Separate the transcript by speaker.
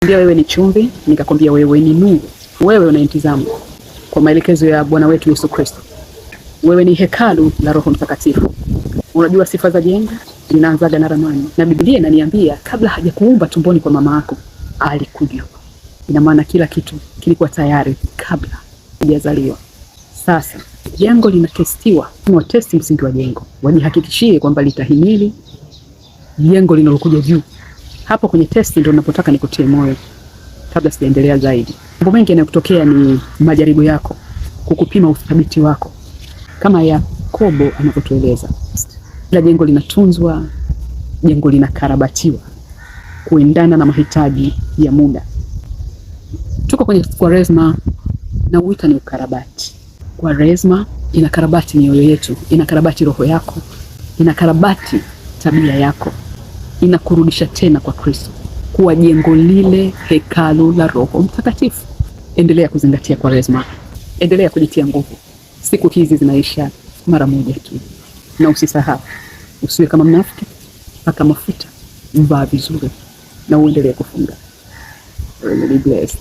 Speaker 1: Nikakwambia wewe ni chumvi, nikakwambia wewe ni nuru. Wewe unayenitazama kwa maelekezo ya Bwana wetu Yesu Kristo, wewe ni hekalu la Roho Mtakatifu. Unajua sifa za jengo linaanzaga na ramani, na Biblia inaniambia kabla hajakuumba tumboni kwa mama yako alikujua. Ina maana kila kitu kilikuwa tayari kabla hujazaliwa. Sasa jengo linatestiwa, watesti msingi wa jengo, wajihakikishie kwamba litahimili jengo linalokuja juu. Hapo kwenye testi ndio ninapotaka nikutie moyo kabla sijaendelea zaidi. Mambo mengi yanayotokea ni majaribu yako kukupima uthabiti wako, kama Yakobo anavyotueleza. Kila jengo linatunzwa, jengo linakarabatiwa kuendana na mahitaji ya muda. Tuko kwenye Kwaresma na uita ni ukarabati. Kwaresma inakarabati mioyo yetu, inakarabati roho yako, inakarabati tabia yako, inakurudisha tena kwa Kristo kuwa jengo lile, hekalu la Roho Mtakatifu. Endelea kuzingatia Kwaresma, endelea kujitia nguvu. Siku hizi zinaisha mara moja tu, na usisahau, usiwe kama mnafiki, paka mafuta, vaa vizuri na uendelee kufunga. Really blessed.